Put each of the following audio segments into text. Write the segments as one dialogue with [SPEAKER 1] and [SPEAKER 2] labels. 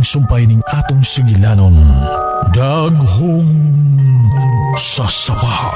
[SPEAKER 1] sumpay ning atong singilanon. Daghong sa sapa.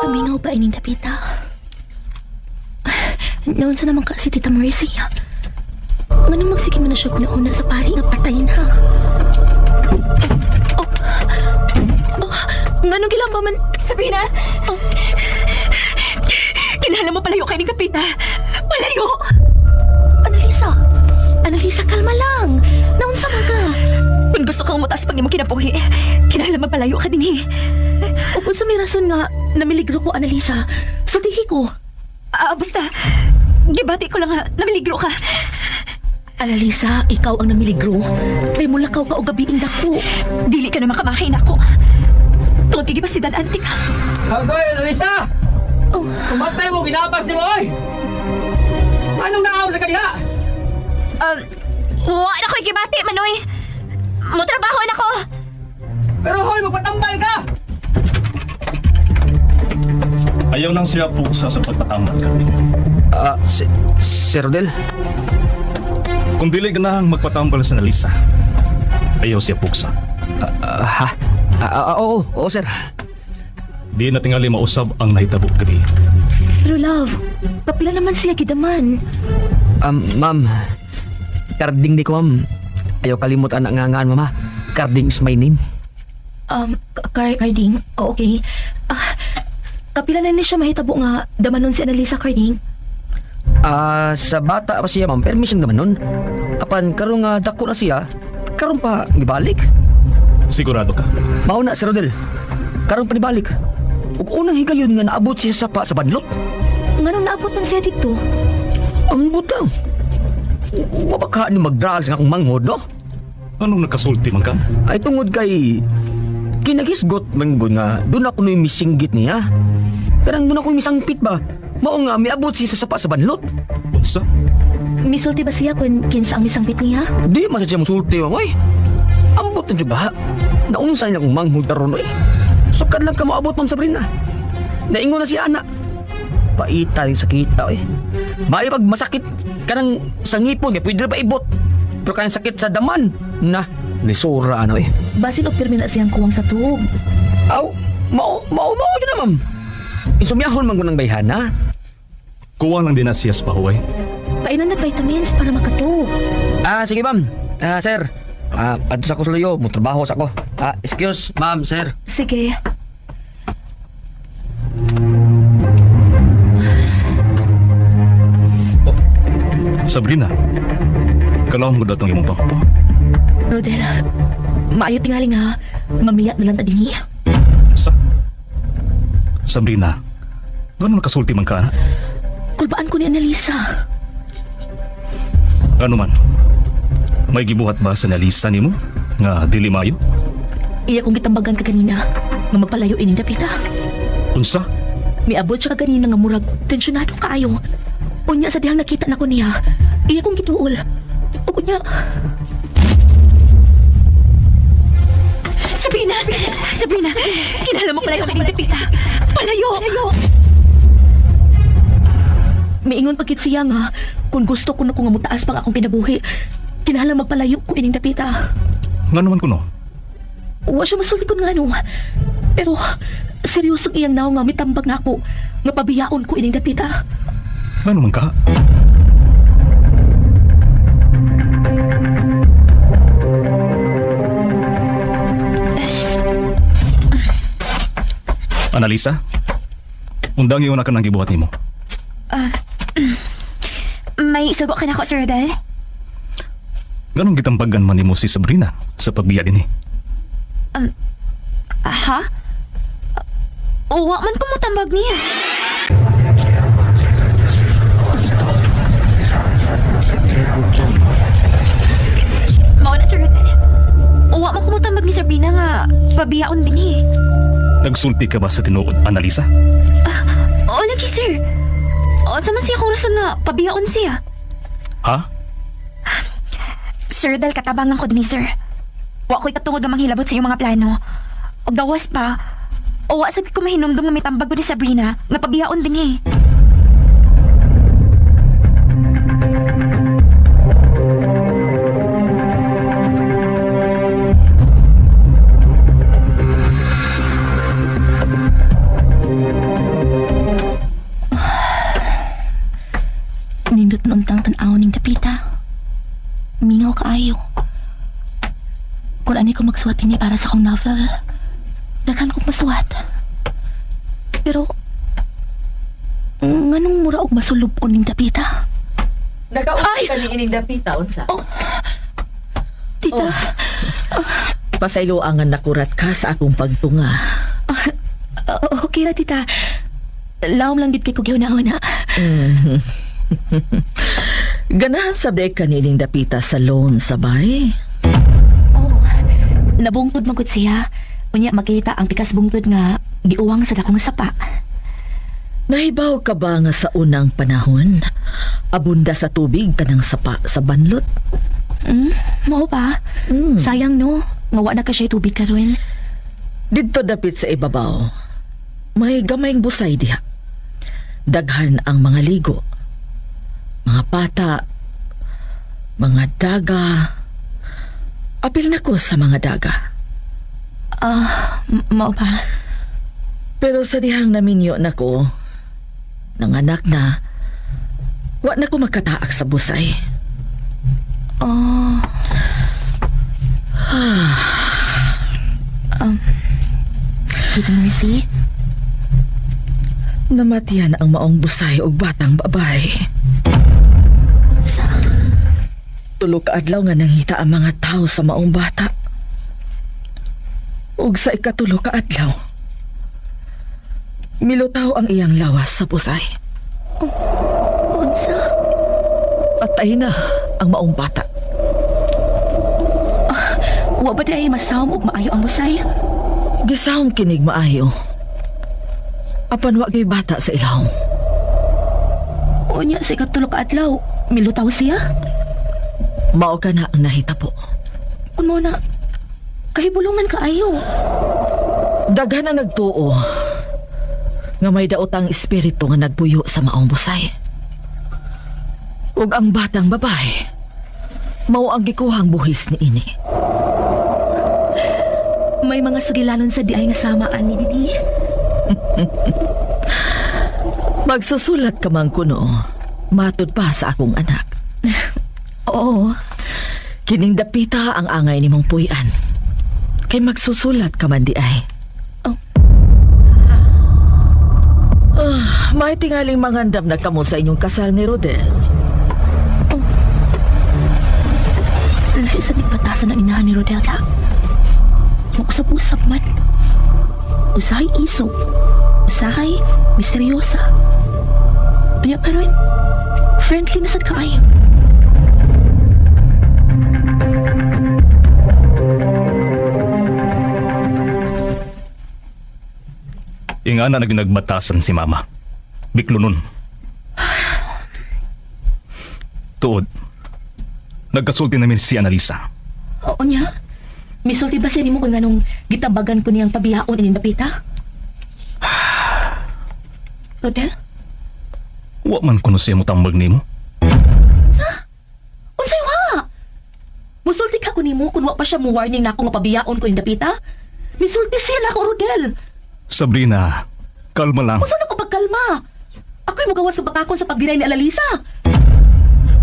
[SPEAKER 2] Paminaw ba ining dapita? Naon sa naman ka si Tita Mercy? Nganong magsige man na siya kuna-una sa pari nga patay na? Oh, oh, nganong gilang ba man?
[SPEAKER 3] Sabrina!
[SPEAKER 2] Oh.
[SPEAKER 3] Kinahanglan mo palayo kay ning dapita. Palayo!
[SPEAKER 2] Annalisa! Annalisa, kalma lang! Naon sa man ka?
[SPEAKER 3] Kung gusto kang mutaas pag imong kinabuhi, kinahanglan magpalayo ka dinhi.
[SPEAKER 2] Ug unsa may rason nga namiligro ko, Annalisa? Sultihi ko.
[SPEAKER 3] Ah, basta, gibati ko lang ha, namiligro ka.
[SPEAKER 2] Annalisa, ikaw ang namiligro. Kay mulakaw ka og gabiing dako.
[SPEAKER 3] Dili ka na makamahin ako. Tungod kay gibasidan antik ka.
[SPEAKER 4] Hoy, Alisa!
[SPEAKER 2] Oh,
[SPEAKER 4] Kumatay mo, ginabas ni mo, oy! Anong naaw sa kaniha?
[SPEAKER 3] Wa na ko'y gibati, Manoy. Motrabaho na ko.
[SPEAKER 4] Pero hoy, magpatambal ka!
[SPEAKER 5] Ayaw lang siya puksa sa pagtatamad kami.
[SPEAKER 4] Ah, si, Sir Rodel?
[SPEAKER 5] Kung dili ganahang magpatambal sa Nalisa, ayaw siya puksa.
[SPEAKER 4] Ha? Oo, oo, sir.
[SPEAKER 5] Di na tingali mausab ang nahitabo gabi.
[SPEAKER 2] pero love, kapila naman siya gidaman.
[SPEAKER 4] Ma'am, Karding di ko, ma'am. Ayaw kalimot anak nga ngaan, mama. Karding is my name.
[SPEAKER 2] Carding, oh, okay. Ah, kapila na ni siya mahitabo nga damanon si Annalisa, Carding.
[SPEAKER 4] Ah, sa bata pa siya, ma'am. Permission naman nun. Apan, karon nga dako na siya, karon pa gibalik.
[SPEAKER 5] Sigurado ka?
[SPEAKER 4] Mao na, Sir Rodel. Karon pa nibalik. Ug unang higayon nga naabot siya sa pa sa banlot.
[SPEAKER 2] Nganong naabot man siya dito?
[SPEAKER 4] Ang butang. Wa ba ka ni mag-drugs nga akong manghod, no?
[SPEAKER 5] Anong nakasulti man ka?
[SPEAKER 4] Ay tungod kay kinagisgot man gud nga doon ako nu'y misinggit niya. Karang doon ako misangpit ba? Mao nga miabot siya sa sapa sa banlot.
[SPEAKER 5] Unsa?
[SPEAKER 2] Misulti ba siya kung kinsa ang misangpit niya?
[SPEAKER 4] Di man sa siya musulti, ma'am, oy. Ambot na juga. Naunsa niya akong manghod karon oy. Sukad lang ka moabot, Ma'am Sabrina. Naingon na siya, ana. Paita yung sakita, oy. Maayo pag masakit kanang sa ngipon, kaya pwede na pa ibot. Pero kanang sakit sa daman, na, lisura, ano, eh.
[SPEAKER 2] Basin og pirmi na siyang kuwang sa tuog.
[SPEAKER 4] Aw, mao, mao, mao yun na, ma'am. Insumyahon man ko ng bayhana.
[SPEAKER 5] Kuwang lang din na siya sa pahuway.
[SPEAKER 2] Painan na vitamins para makatuog.
[SPEAKER 4] Ah, sige, ma'am. Ah, sir. Ah, adto sa ko sa luyo, mo trabaho sa ko. Ah, excuse, ma'am, sir.
[SPEAKER 2] Sige.
[SPEAKER 5] Sabrina, kalawang ko datong imong pangpo.
[SPEAKER 2] Rodel, maayo tingali nga mamiyat na lang ta dinhi.
[SPEAKER 5] Unsa? Sabrina, ganun nakasulti man ka, ana?
[SPEAKER 2] Kulbaan ko ni Annalisa.
[SPEAKER 5] Ano man? May gibuhat ba sa Nalisa nimo nga dili maayo?
[SPEAKER 2] Iya kong gitambagan ka kanina nga magpalayo ining dapita.
[SPEAKER 5] Unsa?
[SPEAKER 2] Miabot siya kaganina nga murag tensyonado kaayo. Unya sa dihang nakita nako niya, iya kong giduol. Ug unya,
[SPEAKER 3] Sabrina! Sabrina! Kinahanglan mo palayo kay ning dapita. Palayo!
[SPEAKER 2] miingon pagkit siya nga kung gusto ko na ko nga mutaas pang akong kinabuhi, kinahanglan magpalayo ko ining dapita.
[SPEAKER 5] Ngano man kuno?
[SPEAKER 2] Wa siya masulti kun ngano. Pero seryosong iyang naw nga mitambag nako nga pabiyaon ko ining dapita.
[SPEAKER 5] Ngano man ka? Analisa, undang iyon na ka nang gibuhat nimo.
[SPEAKER 3] May isugo ka na ko, Sir Rodel?
[SPEAKER 5] Ganong gitambagan man nimo si Sabrina sa pagbiya dinhi?
[SPEAKER 3] Ha? Uwa man ko mutambag niya. Mao na, Sir Rodel. Uwa man ko mutambag ni Sabrina nga pabiyaon din eh.
[SPEAKER 5] Nagsulti ka ba sa tinuod, Analisa?
[SPEAKER 3] Oo lagi, sir. O, sama siya kung rason nga pabiyaon siya.
[SPEAKER 5] Ha?
[SPEAKER 3] Sir, dahil katabang lang ko din, sir. Wa ko'y katungod nga manghilabot sa iyong mga plano. Og gawas pa, wa sad ko mahinumdum nga mitambag ko ni Sabrina nga pabiyaon din eh.
[SPEAKER 2] Nindot na untang tan-aw ning dapita. Mingaw kaayo. Kung ani ko magsuwat ini para sa akong novel, daghan kong masuwat. Pero, nganong mura og masulub-on ning dapita?
[SPEAKER 6] Nakaunsa
[SPEAKER 2] Ay!
[SPEAKER 6] ka ni ining dapita unsa?
[SPEAKER 2] Oh. Tita,
[SPEAKER 6] Pasaylo ang nakurat ka sa akong pagtunga.
[SPEAKER 2] Okay ra tita. Lawom lang gid kay kog na.
[SPEAKER 6] Ganahan sa ka ni ining dapita sa loan sabay.
[SPEAKER 2] Oh, nabungtod man gud siya. Unya makita ang pikas bungtod nga giuwang sa dakong sapa.
[SPEAKER 6] Nahibaw ka ba nga sa unang panahon? Abunda sa tubig kanang sapa sa banlot.
[SPEAKER 2] Mao pa? Sayang no, nga wa na ka siya tubig karon.
[SPEAKER 6] Didto dapit sa ibabaw. May gamayng busay diha. Daghan ang mga ligo. Mga pata, mga daga. Apil na ko sa mga daga.
[SPEAKER 2] Ah, mao pa?
[SPEAKER 6] Pero sa dihang naminyo nako, nanganak na, wa na ko makataak sa busay.
[SPEAKER 2] Oh. Tita Mercy,
[SPEAKER 6] Namatian ang maong busay og batang babay.
[SPEAKER 2] sa
[SPEAKER 6] Tulo ka adlaw nga nangita ang mga tao sa maong bata. Ug sa ikatulo ka adlaw, milutaw ang iyang lawas sa busay.
[SPEAKER 2] unsa?
[SPEAKER 6] Patay na ang maong bata.
[SPEAKER 2] Wa ba day masawom og maayo ang busay?
[SPEAKER 6] Gisahom kinig maayo. Apan wa gyud bata sa ilawom.
[SPEAKER 2] Unya sa ikatulo ka adlaw, milutaw siya?
[SPEAKER 6] Mao ka na ang nahitabo.
[SPEAKER 2] Kun mo na kahibulungan kaayo.
[SPEAKER 6] Daghan ang nagtuo nga may daotang espiritu nga nagbuyo sa maong busay. Ug ang batang babae, mao ang gikuhang buhis ni ini.
[SPEAKER 2] May mga sugilanon sa diay nga samaan ni Didi.
[SPEAKER 6] Magsusulat ka man kuno, matud pa sa akong anak.
[SPEAKER 2] Oo.
[SPEAKER 6] Kining dapita ang angay nimong puy-an. Kay magsusulat ka man di ay.
[SPEAKER 2] Oh.
[SPEAKER 6] Ah, may tingaling mangandam na kamo sa inyong kasal ni Rodel.
[SPEAKER 2] Lahi sa nagpatasan ang inahan ni Rodel ka. Mausap-usap man. Usahay isog. Usahay misteryosa. Kaya karon, friendly na sad kaayo.
[SPEAKER 5] Ingana na ginagbatasan si mama. Biklo nun. Tuod. Nagkasulti namin si Annalisa.
[SPEAKER 2] Oo niya. Misulti ba siya nimo kung anong gitabagan ko niyang pabiyaon ining dapita? Rodel?
[SPEAKER 5] Wa man kuno siya motambag nimo.
[SPEAKER 2] Unsay wa? Musulti ka ko nimo kung wa pa siya mo warning nako nga pabiyaon ko ning dapita? Misulti siya nako, Rodel.
[SPEAKER 5] Sabrina, kalma lang.
[SPEAKER 2] Unsa na ko pagkalma? Ako'y mugawas sa bakakon sa pagdiray ni Alalisa.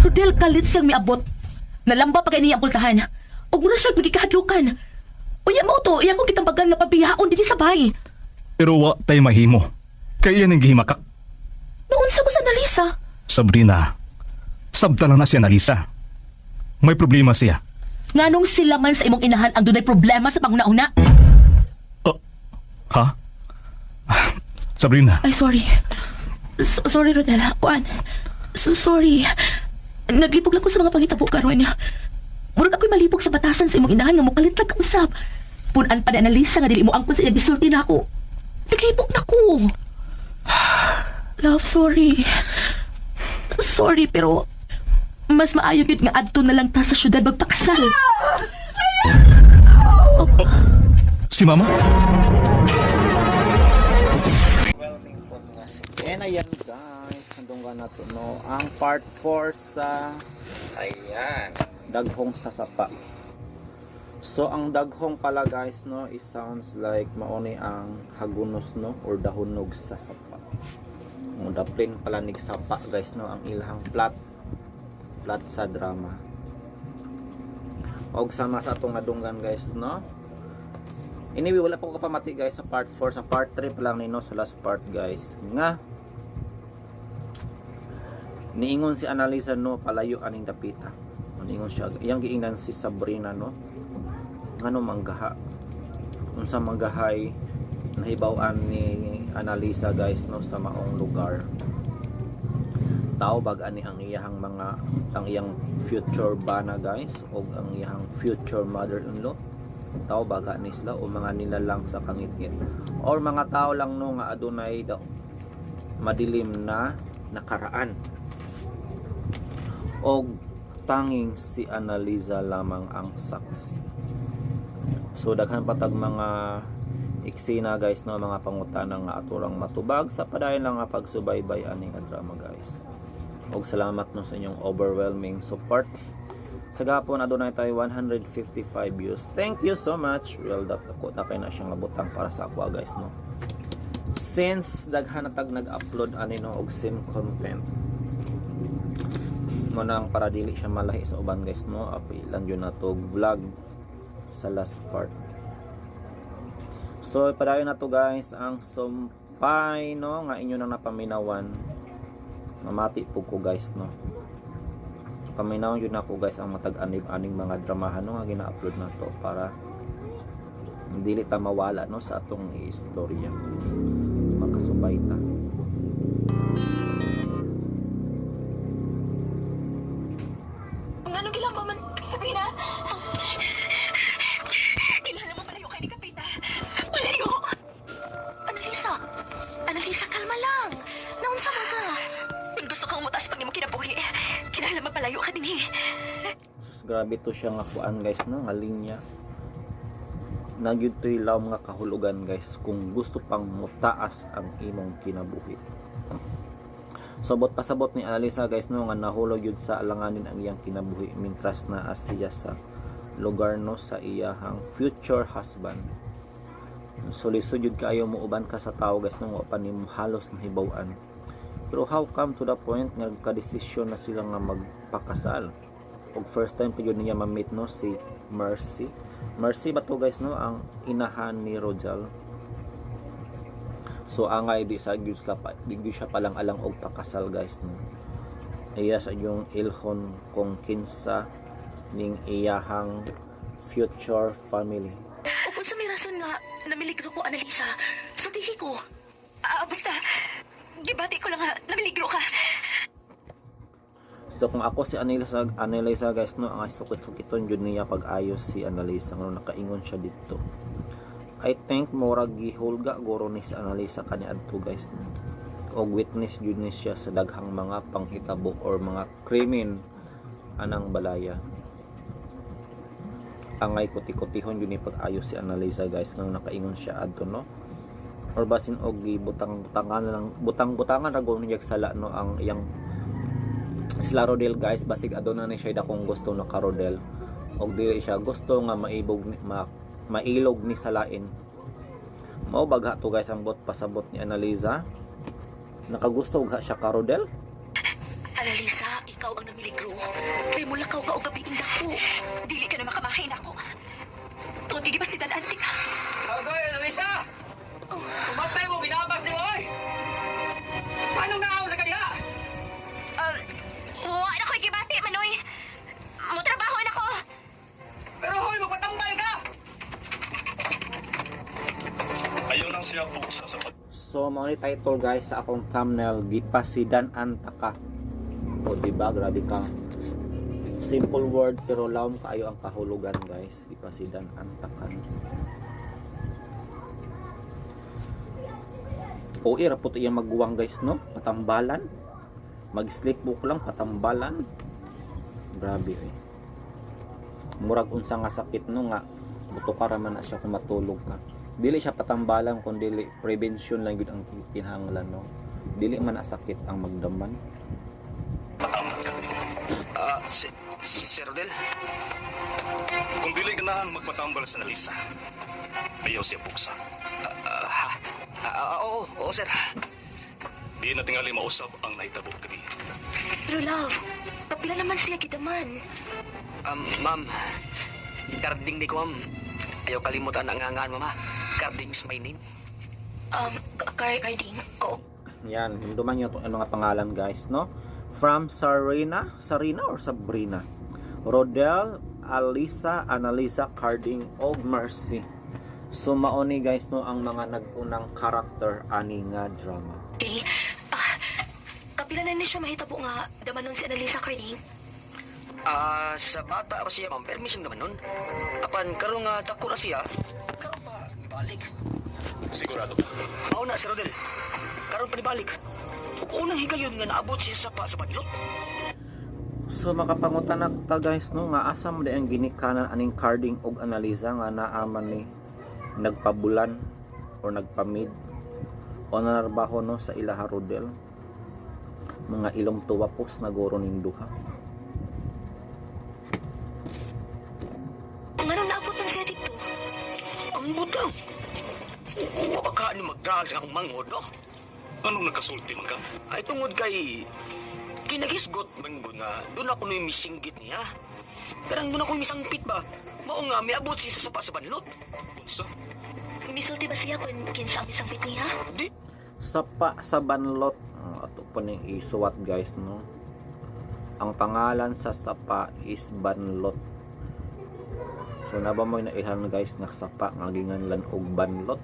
[SPEAKER 2] Rodel, kalit siyang miabot. Nalamba pa kay niya ang pultahan. Ug mura siya magikahadlukan. Unya mao to, iya kong gitambagan nga pabiyaon dinhi sa bahay.
[SPEAKER 5] Pero wa tay mahimo. Kay iyan ang gihimakak.
[SPEAKER 2] Naunsa ko sa Analisa.
[SPEAKER 5] Sabrina, sabta lang na si Annalisa. May problema siya.
[SPEAKER 2] Nganong sila man sa imong inahan ang dunay problema sa panguna-una?
[SPEAKER 5] Oh, ha? Sabrina,
[SPEAKER 2] Ay, sorry. Sorry, Rodel. Kuan. Sorry. Naglibog lang ko sa mga pangitabo karon. Murag ako'y malibog sa batasan sa imong inahan nga mukalit lang kausap. Punan pa na Analisa nga dili mo angkon sa iyang gisulti na ako. Naglibog na ko. Love, sorry. Sorry, pero mas maayo gyud nga adto na lang ta sa syudad magpakasal.
[SPEAKER 5] Si Mama?
[SPEAKER 7] Overwhelming po nga si. And ayan guys, nandunggan na to no, ang part 4 sa
[SPEAKER 8] Ayan.
[SPEAKER 7] Daghong Sasapa. So ang daghong pala guys no, it sounds like mauni ang hagunos no or dahunog sa sapa. Ang daplin pala nig sapa guys no, ang ilahang plot plot sa drama. Og sama sa atong nadunggan guys no. Anyway, wala pa ko kapamati guys sa part 4, sa part 3 pa lang ni no, sa last part guys. Nga niingon si Annalisa no, palayo aning dapita. Niingon siya, iyang giingnan si Sabrina no. Ngano manggaha? Unsa manggahay nahibaw-an ni Annalisa guys no sa maong lugar. Tao bag ani ang iyahang mga ang iyang future bana guys o ang iyahang future mother-in-law. Tao baga ni sila o mga nilalang sa kangitngit or mga tao lang no nga adunay daw madilim na nakaraan og tanging si Annalisa lamang ang saksi. So daghan patag mga eksena guys no, mga pangutana nga aturang matubag sa padayon lang nga pagsubaybay ani nga drama guys. Og salamat no sa inyong overwhelming support. Sa gapon adunay tayo 155 views. Thank you so much. Well, that ako na kay na siyang nabutang para sa ako guys no. Since daghan na tag nag-upload ani no og same content mo nang para dili siya malahi sa uban guys no, apilan yun na to vlog sa last part. So padayon na to guys ang sumpay no nga inyo nang napaminawan. Mamati po ko guys no, paminawan yun ako guys ang matag anib-aning mga dramahan no nga gina-upload na to para dili ta mawala no sa atong istorya, makasubay ta.
[SPEAKER 2] Anong gilamba man, Sabrina? Kilala mo palayo kay ni Kapita. Palayo! Annalisa! Annalisa, kalma lang. Naunsa man ka? Kung gusto kang mutaas pag imo kinabuhi, kinahanglan magpalayo ka dinhi.
[SPEAKER 7] Sus, grabe to siya nga kuan guys no, nga linya. Nagyud to'y laom nga kahulugan guys kung gusto pang mutaas ang imong kinabuhi. Sobot pasabot ni Alisa guys no nga nahulog yun sa alanganin ang iyang kinabuhi mintras na siya sa lugar no sa iyahang future husband. So lisod yun kaayo mo uban ka sa tao guys no, wa pa nimo halos nahibaw-an. Pero how come to the point nga kadesisyon na sila nga magpakasal? Og first time pa yun niya ma-meet no si Mercy. Mercy ba to guys no, ang inahan ni Rojal. So angay di sa gyud sila pa, di gyud siya palang alang og pakasal guys no. Iya sa yung ilhon kung kinsa ning iyahang future family.
[SPEAKER 2] O kung sa may rason nga, namiligro ko, Annalisa. Sultihi ko. Ah, basta, gibati ko lang nga, namiligro ka.
[SPEAKER 7] So kung ako si Annalisa, Annalisa guys no, ang sukit-sukiton jud niya pag-ayos si Annalisa ngano nakaingon siya dito. I think murag gihulga guro ni si Annalisa kani adto guys no. Og witness jud ni siya sa daghang mga panghitabo or mga krimen anang balaya. Angay kuti-kutihon jud ni pag-ayos si Annalisa guys ngano nakaingon siya adto no. Or basin og gibutang-butangan lang, butang-butangan ra guro niya sala no ang iyang sila Rodel guys, basig aduna ni siya dakong gusto na ka Rodel og dili siya gusto nga maibog ni, mailog ni salain. Mao bagha to guys ang bot pasabot ni Annalisa, nakagusto og siya ka Rodel.
[SPEAKER 2] Annalisa, ikaw ang namiligro. Kay mulakaw ka og gabi dako. Dili ka na makamahin ako. Tungod gigi pa si Dan Antik.
[SPEAKER 4] Agoy, Annalisa! Tumatay mo, binabas ni mo, oy! Paano naaw sa kaniha?
[SPEAKER 3] Wa na ko'y gibati, Manoy. Mutrabaho na ko.
[SPEAKER 4] Pero hoy, magpatambal ka!
[SPEAKER 5] Ayaw nang siya pugsa sa pag...
[SPEAKER 7] So mao ni title guys sa akong thumbnail, gipasidan anta ka. O di ba grabe ka. Simple word pero lawom kaayo ang kahulugan guys, gipasidan anta ka. O ira po to iyang maguwang guys no, patambalan. Mag-sleepwalk lang patambalan. Grabe eh. Murag unsa nga sakit no nga Mutuka ra man na siya kung matulog ka. Dili siya patambalan kung dili prevention lang gyud ang kinahanglan, no. Dili man na sakit ang magdaman.
[SPEAKER 4] Ah, si, Sir Rodel?
[SPEAKER 5] Kung dili ganahan magpatambal sa Nalisa, ayaw siya pugsa.
[SPEAKER 4] Ah, ah, oo, oo, sir.
[SPEAKER 5] Di na tingali mausab ang nahitabo kagabi.
[SPEAKER 2] Pero love, kapila naman siya gidaman.
[SPEAKER 4] Ma'am, Carding di ko, ma'am. Ayaw kalimutan ang angaan, mama. Carding is my name.
[SPEAKER 2] Carding, oo.
[SPEAKER 7] Yan, hinduman nyo itong mga pangalan, guys, no? From Sarina, Sarina or Sabrina? Rodel, Alisa, Annalisa, Carding, og Mercy. So mauni, guys, no, ang mga nag-unang character ani nga drama.
[SPEAKER 2] Okay. Ah, kapila na ni siya mahitabo nga damanon si Annalisa, Carding.
[SPEAKER 4] Ah, sa bata pa siya, ma'am. Permission naman nun. Apan, karon nga dako na siya, karon pa nibalik.
[SPEAKER 5] Sigurado ka.
[SPEAKER 4] Mao na, Sir Rodel. Karon pa nibalik. Ug unang higayon nga naabot siya sa pa sa badlot.
[SPEAKER 7] So makapangutan na ta, guys, no, nga asa mo di ang ginikanan aning Carding og Annalisa nga naaman ni nagpabulan or nagpamid o nanarbaho, no, sa ilaha Rodel. Mga ilong tuwapos na guro ning duha.
[SPEAKER 2] Nganong naabot man siya dito?
[SPEAKER 4] Ang butang. Wa ba ka ni mag-drugs nga akong manghod, no?
[SPEAKER 5] Anong nagkasulti man ka?
[SPEAKER 4] Ay tungod kay kinagisgot man gud nga doon ako nu'y misinggit niya. Karang doon ako misangpit ba? Mao nga miabot siya sa sapa sa banlot.
[SPEAKER 5] Unsa?
[SPEAKER 2] Misulti ba siya kung kinsa ang misangpit niya?
[SPEAKER 4] Di
[SPEAKER 7] Sapa sa banlot. Oh, ato pa ning isuwat, guys, no. Ang pangalan sa sapa is banlot. So naba mo na ilhan, guys, nga sapa nga ginganlan og banlot.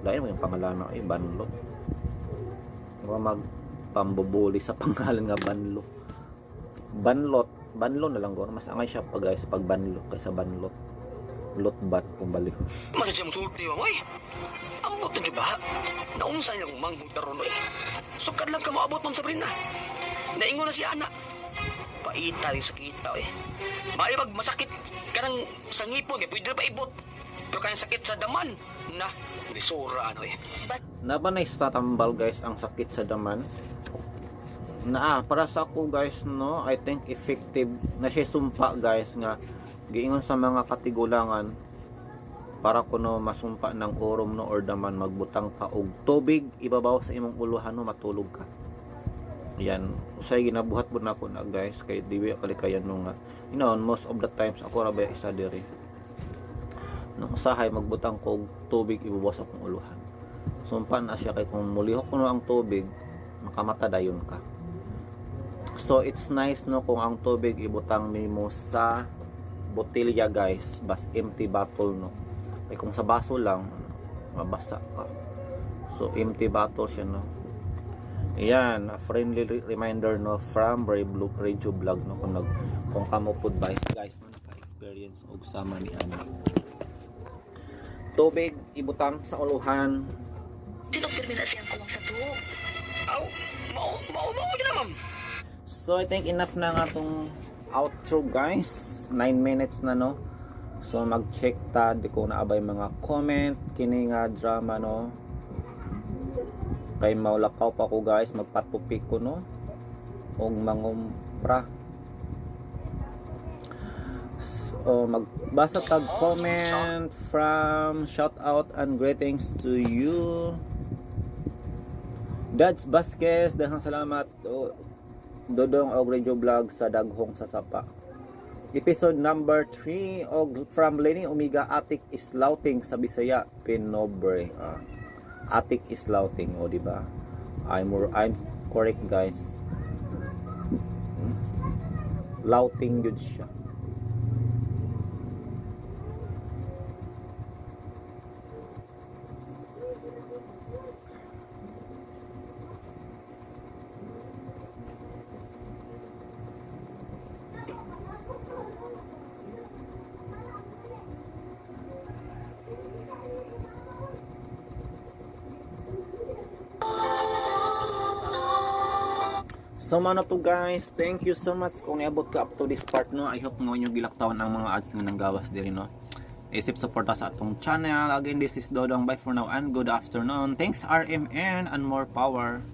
[SPEAKER 7] Lain mo yung pangalan na ay banlot. Wa mag pambubuli sa pangalan nga banlo. Banlot, banlo na lang gor. Mas angay siya pa, guys, pag banlo kaysa banlot. Lotbat kung balik.
[SPEAKER 4] Masa siya musulti mo, oy. Ambot na ba? Naunsa niya kung manghod karon oy. Sukad lang ka moabot, Ma'am Sabrina. Naingon na si ana. Paita rin sa kita, oy. Maayo pag masakit kanang sa ngipon, kay pwede na paibot. Pero kanang sakit sa daman, na, lisura ano eh.
[SPEAKER 7] Naba na tatambal, guys, ang sakit sa daman? Naa para sa ako, guys, no, I think effective na siya sumpa, guys, nga giingon sa mga katigulangan para kuno masumpa ng orom, no, or daman, magbutang ka og tubig ibabaw sa imong uluhan, no, matulog ka. Yan usay ginabuhat po nako na, guys, kay diwi kalikayan, no, nga most of the times ako ra ba isa diri, no, usahay magbutang ko og tubig ibabaw sa akong uluhan, sumpa na siya kay kung mulihok kuno ang tubig, makamata dayon ka. So it's nice, no, kung ang tubig ibutang nimo sa botelya, guys, bas empty bottle, no, ay kung sa baso lang, mabasa ka. So empty bottle siya, no. Ayan, a friendly reminder, no, from Brave Blue Radio Vlog, no, kung kamo pud guys guys, no, naka-experience og sama ni ana, tubig ibutang sa uluhan.
[SPEAKER 2] Sinong pirmi na siyang kuwang sa tuog?
[SPEAKER 4] Aw, mao, mao, mao, yun na, ma'am.
[SPEAKER 7] So I think enough na nga tong outro, guys. 9 minutes na, no. So mag-check ta di ko naabay mga comment kini nga drama, no. Kay maulakaw pa ko, guys, magpatupi ko, no. Og mangumpra. So magbasa tag comment from shout out and greetings to you. Dads Vasquez, daghang salamat. O, Dodong og Radio Vlog sa Daghong sa Sapa. Episode number 3 og from Lenny Omega, Atik is Lauting sa Bisaya, Pinobre. Ah, Atik is Lauting, o di ba? I'm correct, guys. Lauting yun siya. So mao na to, guys, thank you so much kung niabot ka up to this part, no. I hope mo inyong gilaktawan ang mga ads nga nanggawas diri, no. Isip suporta sa atong channel. Again, this is Dodong. Bye for now and good afternoon. Thanks, RMN, and more power.